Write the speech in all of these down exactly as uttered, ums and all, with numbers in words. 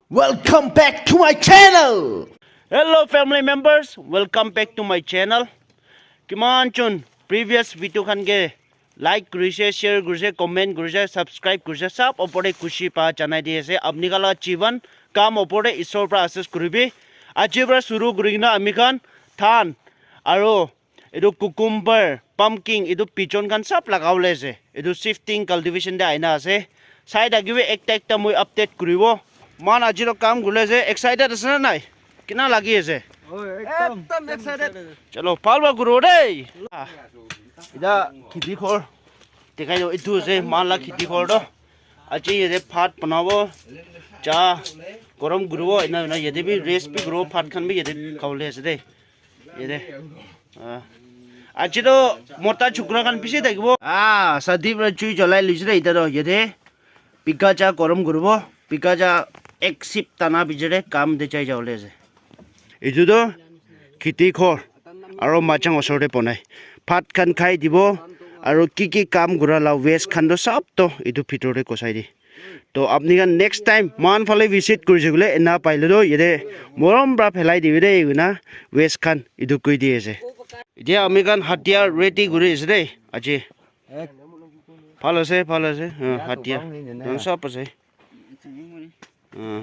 Welcome back to my channel. Hello family members, welcome back to my channel. Kiman chun previous video khan ke like kurise, share kurise, comment kurise, subscribe kurise, sab opor te khushi pa janai di ase. Apni khan la jivan kam opor te Isor pra asis kuribi. Aji pra shuru kuri kena ami khan than aro etu cucumber, pumpkin, etu pigeon khan sab lagabole ase. Etu shifting cultivation te aina ase. Sai thakibi ekta ekta moi update kuribo. Man aji to kam kurle ase. Excited ase na nai? Kina lagi ase? Ekdam excited. Chalo, bhal bhal kuribo dei. Ah, ida khiti ghor. Dekhai do, etu ase man la khiti ghor to. Aji yate bhat banabo. Cha, gorom kuribo. Ena, ena yate bi rest bi kuribo. Bhat khan bi yate khabole ase dei. Yate. Ah. Aji to mota chukra khan bishi thakibo. Ah, Sadip ra chui cholai lise de ita to yate. Bika cha gorom kuribo. Bika cha ek sip tana bichare kam te chai jabole ase. Etu to khiti ghor aro machang osor te bonai. Bhat khan khai dibo aro ki ki kam kura la waste khan to sab to etu bhitor te gosai di. To apni khan next time mohan phale visit kurise koile ena paile to yate morom pra phelai dibi de koina waste khan etu koi di ase. Etia ami khan hatia ready kuri ase de aji. Bhal ase, bhal ase. Uh, hatia. Don sab ase. Uh.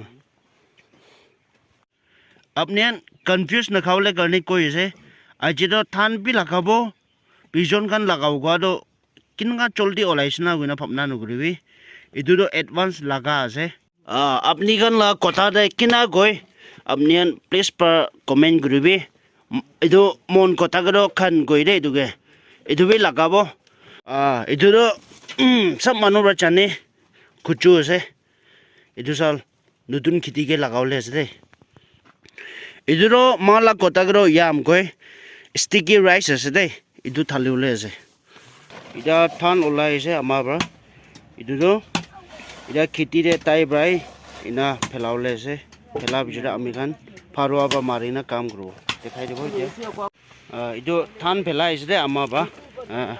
Apni khan confuse na khabole karne koi ase. Aji to than bi lagabo, pigeon khan lagabo kua to kinka joldi olaise na koina bhabna nokuribi. Etu to advance laga ase. Ah, apni khan la kotha te kina koi, apni khan please pra comment kuribi. M-, etu mon kotha ke to khan koi de etu ke. Etu bi lagabo. Ah, etu to, mm, sab manu pra jane khuchu ase. Etu sal notun khiti ke lagabole ase de. Etu to mohan la kotha ke to yam koi, sticky rice ase de. Etu thalibole ase. Etiya than olai ase ama pra. Etu to etiya kheti te tai pra ena phelabole ase. Phela pichete ami khan pharua pra mari na kam kuribo. Dekhai dibo etiya. Ah, etu than phelai ase de ama pra. Ah.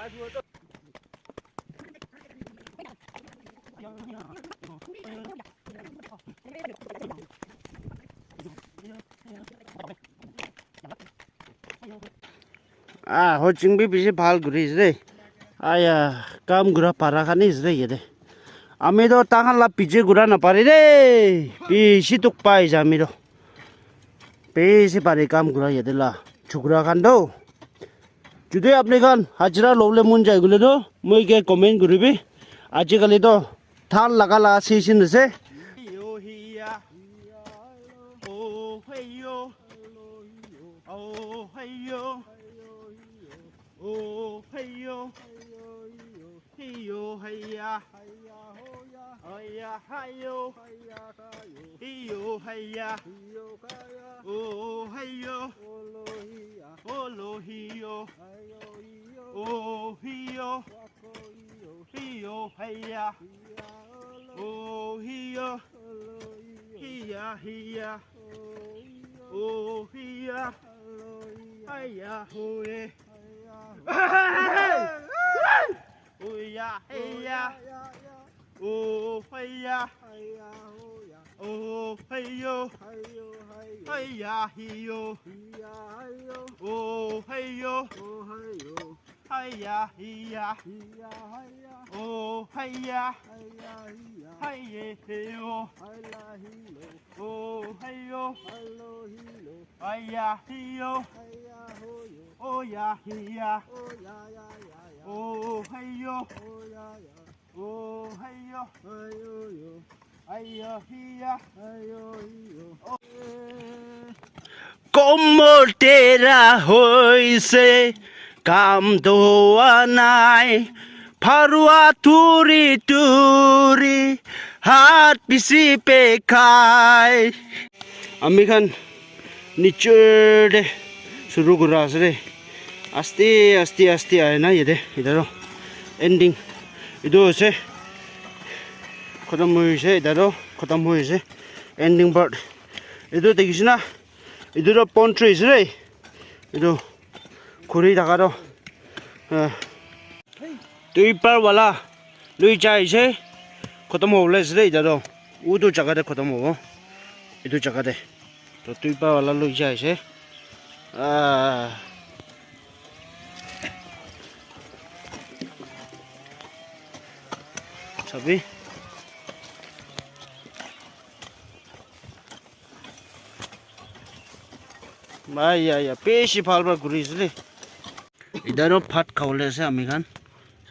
Ah, Hoching bi bishi bhal kuri ase de. Aya, kam kura para khan ase de yate. Ami to takhan la piche kura na pare de. Bishi dukh pai ase ami to. Bishi pare kam kura yate la. Chukra khan to. Jodi apni khan hajira lobole mon jai koile to, moi ke comment kuribi. Ajikali to than laga la season ase. Hiyo, hiya. Hiya, hoya. Hiya, hayo. Hiya, kayo. Hiyo, hiya. Hiyo, kaya. Oh, hiyo. Olo, hiya. Olo, hiyo. Hayo, hiyo. Oh, hiyo. Wako, hiyo. Hiyo, hiya. Hiya, olo. Oh, hiyo. Olo, hiyo. Hiya, hiya. Oh, hiyo. Oh, hiya. Olo, hiya. Hiya, hoye. Hiya, hoye. Oya, heya. Oh, heya. Oh, heyo. Heya, hiyo. Oh, heyo. Heya, hiya. Oh, heya. Heye, heyo. Oh, heyo. Aya, hiyo. Oya, hiya. Oh, heyo. Oh, heyo. Aya, hiya. Oh. Komol tera hoise, kam to howa nai. Pharua turi turi, hat bisi pekai. Ami khan nichor te shuru kura ase de. Aste, aste, aste ahi na yate, ete toh ending. Etu ase. Khatam hoi ase, ete toh khatam hoi ase. Ending part. Etu dekhi ase na? Etu toh palm tree ase de. Etu khuri thaka toh. Ah. Duibar wala lui jai ase, khotom hobole ase de, etia toh utu jaga te khotom hobo. Etu jaga te. To tuipa wala loi jai ase. Ah. Sabi. Ai, ya, ya. Bishi bhal para kuri ase de. Idhar bhat khawole ase ami khan.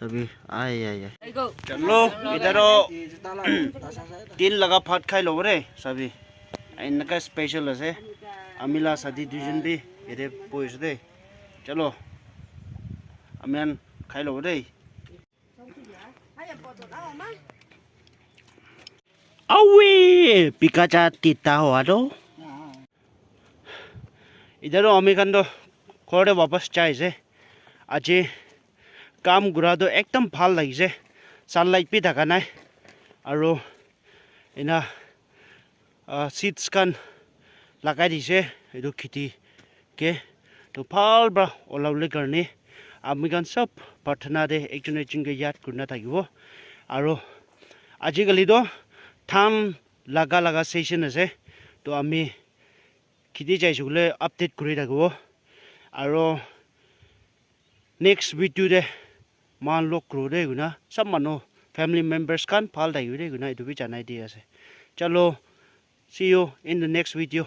Sabi, ai, ai, ai. Chalo, idhar din laga bhat khai lobo re, sabi. Enaka special ase. Ami la sathi duijon bi yate bohi ase de. Chalo, ami khan khai lobo de. Awi, pikacha tita hoa to. Etiya toh ami khan toh ghor te wapas jai ase. Aji kam kura toh ekdum bhal lagise. Sunlight bi thaka nai. Aro ena, ah, seeds khan lagai dise. Etu kheti ke toh bhal para olabole karne ami khan sob prarthana te ekjon ekjon ke yad kurina thakibo. Aro ajikali toh dhan laga laga season ase. Toh ami kheti jai ase koile update kuri thakibo. Aro next video te moikhan log kuribo de koina sob manu family members khan bhal thakibo de koina etu bi janai di ase. Chalo, see you in the next video.